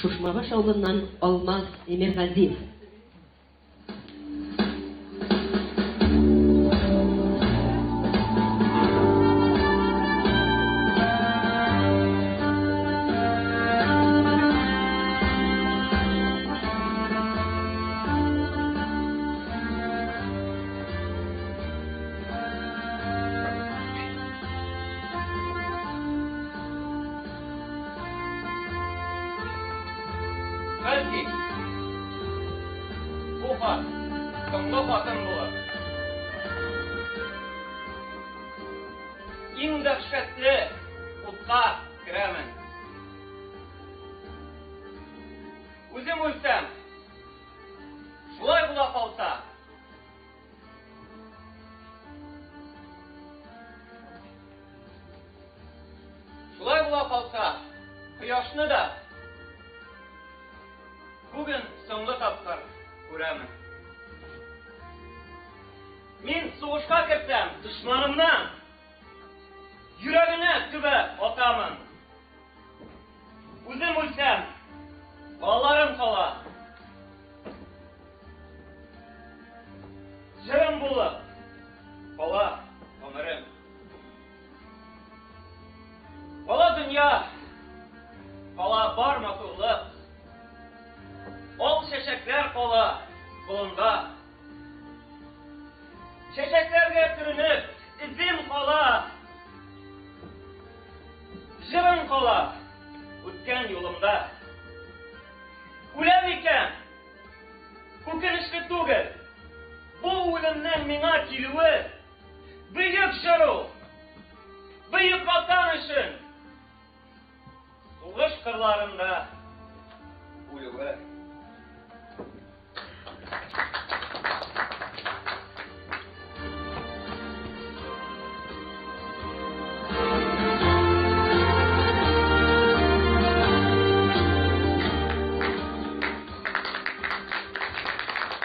Шушмабаш авылыннан Алмаз Тимергазиев. Бәлки, бу хат соңгы хатым булыр. Иң дәһшәтле утка керәмен. Үзем үлсәм, шулай була калса, Шулай була калса, кояшны да бүген соңгы тапкыр күрәмен. Мин сугышка керсәм, дошманымның йөрәгенә төбәп атамын. Үзем үлсәм, балаларым кала. Җырым булып кала гомерем. Кала дөнья, кала бар матурлык. Ал чәчәкләр кала болында. Чәчәкләргә төренеп, эзем кала. Җырым кала үткән юлымда. Үләм икән, үкенечле түгел. Бу үлемнең миңа килүе бөек җыр ул. Бөек Ватан өчен сугыш кырларында үлүе.